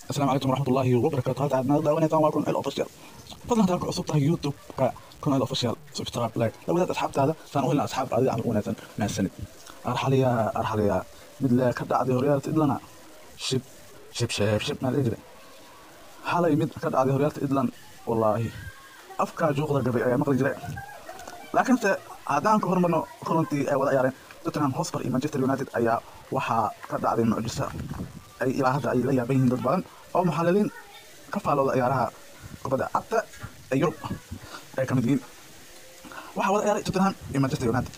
Asalaamu calaykum waraxmatullaahi wabarakaatu. Halka aad naga daawanaysaan waa Kun Cil Official. Fadlan hadaa ku cusub tahay YouTube-ka Kun Cil Official, subscribe, like, la wadaag asxaabtaada saan u helna asxaab adiga camal u wanaagsan. Mahadsanid. Arxaliya arxaliya, mid le ka dhacday horyaalka Idlana. Shib shib shib shib maa la dhihi jiray. Xalay mid ka dhacday horyaalka Idlan, wallaahi afkaa juuqda gabay ayaa maqli jiray. Laakiinse haddaan ka hormarno kulantii ay wada ciyaareen Tottenham Hotspur iyo Manchester United, ayaa waxaa ka dhacday mucjiso ay ilaa hadda ay la yaaban yihiin dad badan oo muxaliliin ka faalooda ciyaaraha kubadda cagta ee Yurub ay ka mid yihiin. Waxaa wada ciyaaray Tottenham iyo Manchester United.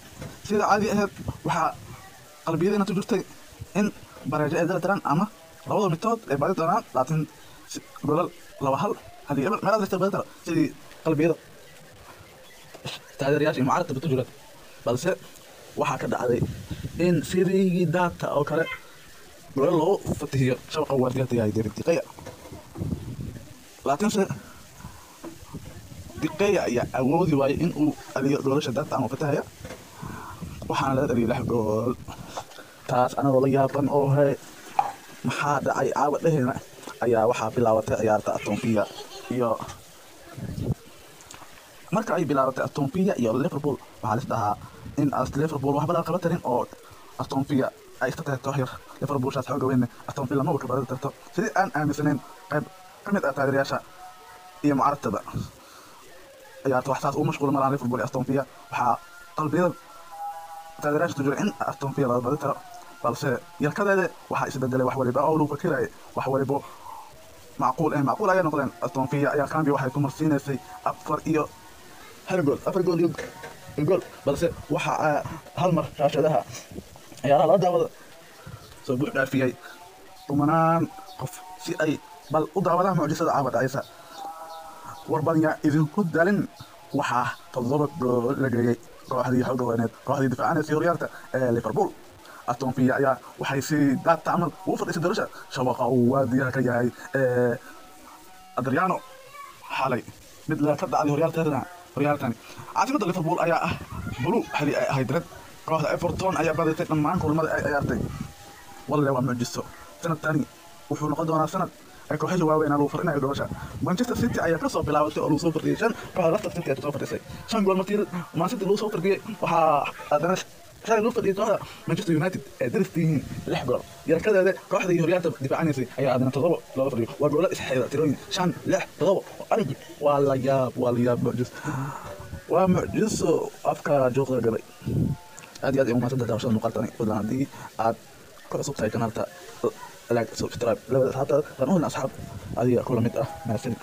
Sida caadi ahayd, waxaa qalbiyadeena ku jirtay in bareejo ay dali daraan ama labada midtood ay badi doonaan, laakiin golal 2-1 haddii eber meelaad lasta badi daro sidii qalbiyada taageerayaasha iyo mucaaradka ku jireen. Balse waxaa ka dhacday in sidii daata oo kale golal loo fatihiyo shabaqa waardiyada yahay David De Gea, laakiinse De Gea ayaa awoodi waayay in uu aliyo goolasha daata ama fatahaya, waxaana laga dhaliyay lix gool. Taas anagoo la yaaban oo he maxaa dhacay caawa dheheena, ayaa waxaa bilaabatay ciyaarta Aston Villa iyo marka ay bilaabatay Aston Villa iyo Liverpool, waxaa lis dhahaa in as Liverpool waxba laga qaban tarin oo Aston Villa ay iska tahay koox yar, Liverpool shaas xooga weyn Aston Villa maba ka badan karto, sidii aan aaminsanayn qayb ka mid ah taageerayaasha iyo mucaaradkaba. Ciyaarta wax saas ugu mashquul malahan Liverpool iyo Aston Villa. Waxaa qalbiyada taageerayaasha ku jira in Aston Villa laga badi karo, balse yarkadeeda waxaa isbedelay wax waliba oo lagu fakirayay. Wax waliba macquul eh macquul ayay noqdeen. Aston Villa ayaa kambi waxay ku marsiinaysay 4 iyo 1 gool, 4 gool iyo gool, balse waxa hal mar shaashadaha ciyaaraha laga daawada soo buux dhaafiyay kumanaan qof si ay bal u daawadaan mucjisada caawa dhacaysa. War badan yaa idinku dalin, waxaa 7 gool la geeyey kooxdii xooga weyneed, kooxdii difaacanaysay horyaalka ee Liverpool. Aston Villa ayaa waxay si daata camal ugu fadhiisay dolasha shabaqa uu waadiyaha ka yahay ee Adriano. Xalay mid la ka dhacday horyaalkeedana horyaalkani caasimada Liverpool ayaa ah blue xili ay ahayd red. Kooxda Everton ayaa badatay dhammaan kulamada ay ciyaartay. Walle waa mucjiso. Sanadkani wuxuu noqon doonaa sanad ay kooxihii waaweynaa lagu farinayo goolasha. Manchester City ayaa kasoo bilaabatay oo lagu soo fardhiyay 5. Kooxda Leicester City ayaa kasoo fadhisay 5 gool markii Man City lagu soo fardhiyay. Waxaa haddana shalay lagu fadhiyay kooxda Manchester United ee dariska yihiin 6 gool. Yarkadeeda kooxdii horyaalka difaacanaysay ayaa haddana 7 looga fadhiyo. Waa goola isxeeda tirooyin 5, 6, 7. Arag, waa la yaab, waa la yaab, mucjis, waa mucjiso, afka juuqda gabay. Aad iyo aad ay umahadsantahay daawashada muuqaalkani. Fadlan haddii aad ku cusub tahay kanaalka, like, subscribe, labada asxaabtaada saan u helna asxaab adiga kula mid ah. Mahadsanid.